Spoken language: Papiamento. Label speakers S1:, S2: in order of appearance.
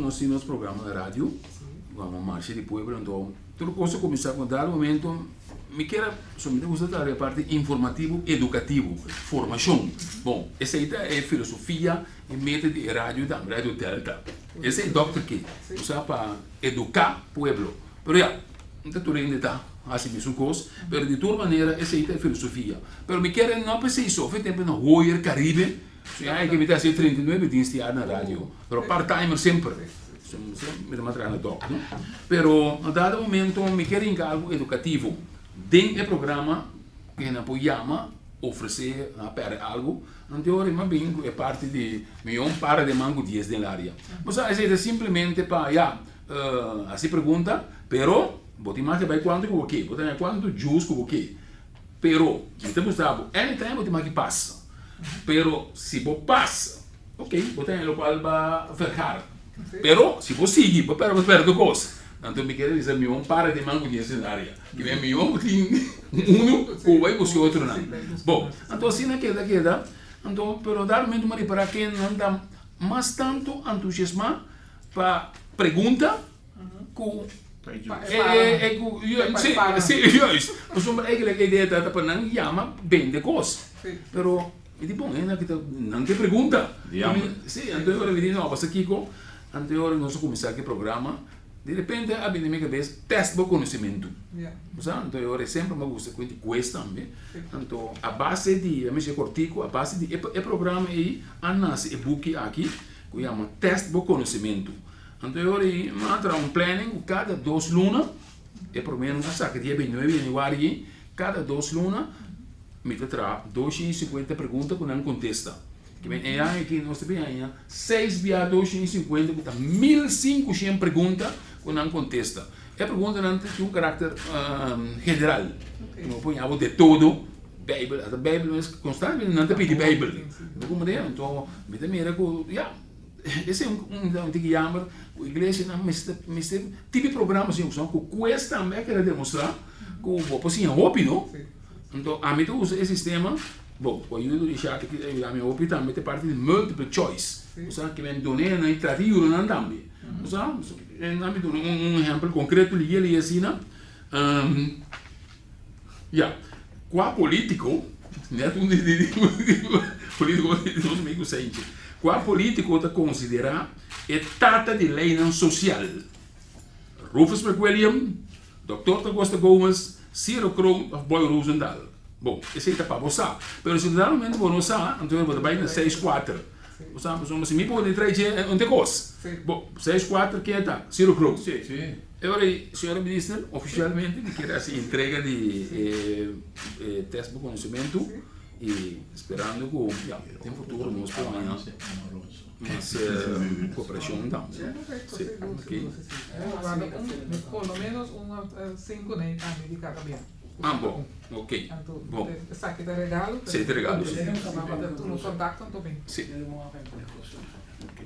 S1: nos tin nos programa na radio, Programa Marcha di Pueblo, anto tur cos a cuminsa cu dado momento mi kier a, so mi ta gusta traha e parti informativo, educativo, formacion. Bon, esey ta e filosofia y meta di e radio tambe, Radio Delta. Esey Dòkter ke usa pa educa pueblo. Pero ya, no ta tur hende ta haci mesun cos, pero di tur manera esey ta e filosofia. Pero mi kier no p'esey so, fe tempo na Hoyer Caribe, so ya mi ta haci 39 dienst jaar na radio, pero part timer semper. Mi ta traha na dòk, no? Pero na dado momento mi kier hinca algo educativo den e programa cu nan por yama, ofrece, nan a perde algo. Anto ora mi a bin cu e parti di mi un para de man cu dies den laria. Bo sa esey ta simplemente pa ya haci pregunta, pero bo tin mas ke bay cuanto cu bo ke, bo ta haña cuanto juice cu bo ke. Pero mi ta gusta bo anytime bo tin mas ke pas. Pero si bo pas, ok, bo ta haña locual ba vergar. Pero si bo sigui, bo perde bo perde cos. Anto mi kere bisa mi un para de man cu dies den laria. Ki mi un tin uno cu bay busca otronan. Bon, anto asina keda keda, anto pero dado momento mi a ripara ke nan ta mas tanto entusiasma pa pregunta ku e ku si si juist. Pasobra eigenlijk e idea ta pa nan yama bende kos. Pero mi di bon hende aki ta nan ke pregunta. Si, anto e ora mi di no pasa kiko, anto e ora nos a kuminsá ku e programa. Di repente a bini mi kabes, test bo konosementu. Bo sa? Anto e ora semper mi a gusta kuenti kues tambe. Anto a base di, a mi kortiku, a base di e programa ei a nase e buki aki ku yama Test bo konosementu. Anto e ora ei mi a traha un planning ku kada dos luna, e prome nos a saka dia 29 di yanüari ei, kada dos luna mi ta traha 250 pregunta ku nan kontesta. Ki men e aña aki nos ta bin haña seis bia 250 ku ta 1500 pregunta ku nan kontesta. E preguntanan ta tin un karakter general. No por yama de todo Bijbel, hasta Bijbel mes konstantemente nan ta pidi Bijbel. Bo komprende? Anto mi ta mira ku ya esei un un tiki yamber ku iglesianan mester mester tipi programa asin ku kues tambe a kere demostra ku bo por siña hopi no. Anto ami ta usa e sistema. Bo, ku ayuda di Shati ki ta yuda mi hopi tambe ta e parti di multiple choice. Bo sa ki men done nan i trata di yuda nan tambe. Bo sa, nan mi duna un ehempel konkreto liye liye asina. Ya, kua politiko, net un di di politiko di nos amigu Sentje, kua politiko ta konsiderá e tata di leinan sosial? Rufus McWilliam, Doktor ta gosta Gomez, Ciro Kroon of Boy Roosendaal? Bon, esei ta pa bo sa. Pero si dado momento bo no sa, anto bo ta bai na seis kuater. Bo sa, pasobra si mi pone trae dje un te kos. Bo, seis kuater ken ta? Ciro Kroon. E ora ei, señora minister, ofisialmente mi kier hasi entrega di e test bo konosementu i sperando ku, ya, den futuro nos por haña. Mas cooperacion tambe.
S2: Sí, ok. Por lo menos un cinco nei tambe di cada bia.
S1: Ah, bon. Ok. Bon.
S2: Esaki ta regalo.
S1: Sí, ta regalo, sí.
S2: Tuma contacto anto bin.
S1: Sí. Ok.